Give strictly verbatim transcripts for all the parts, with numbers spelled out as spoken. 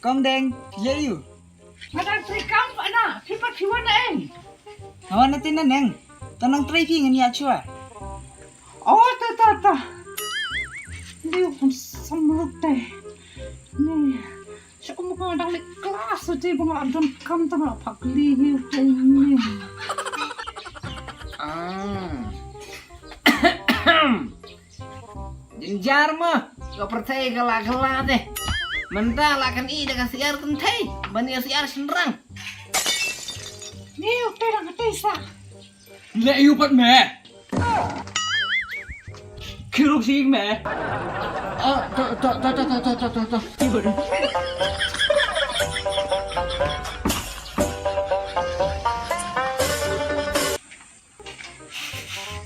Kong Deng, phi ïa u? Nga dang trei kam ana, phi pat phi wan na eng? Nga wan na tin na neng. Ka nang trei phi ngan ïa chua. Oh, ta ta ta. Liu kan samruk te. Ni. Sha um ka dang leh klas te ba nga don kam ta nga phak li hiu te ni. Ah. Jynjar ma, ka pyrthei ka la ka la te. Mynta la kan i da ka siar kynthei, ban ïa siar shynrang. Ni u te dang ka te sa. Leh ïu pat me. Khiruk sing me. Ah, to to to to to to to to to.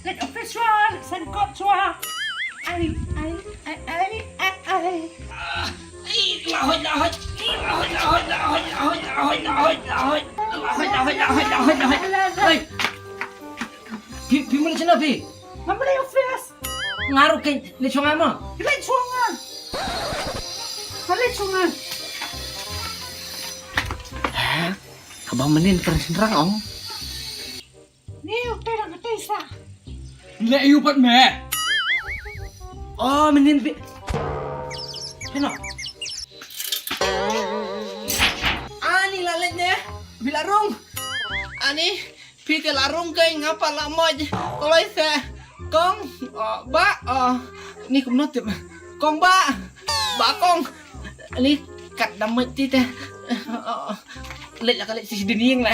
Let office run, send code to her. Ai ai ai ai ai ai. Phi, phi mane chana phi? Mane office. Ngaru ke le chunga ma. Le chunga. Le chunga. Hah? Kaba menin kren sendrang ong. Ni u te dang te sa. Le ïu pat me. Oh, menin bi. Heno. Ani la leh ne. Bi la rung. Ani, phi te la rung ke ngapa la moj. Koloi se. Kong, oh, ba, oh. Ni kumno tip. Kong ba. Ba kong. Ni kat da moj ti te. Oh, oh. Leh la ka leh si din ing la.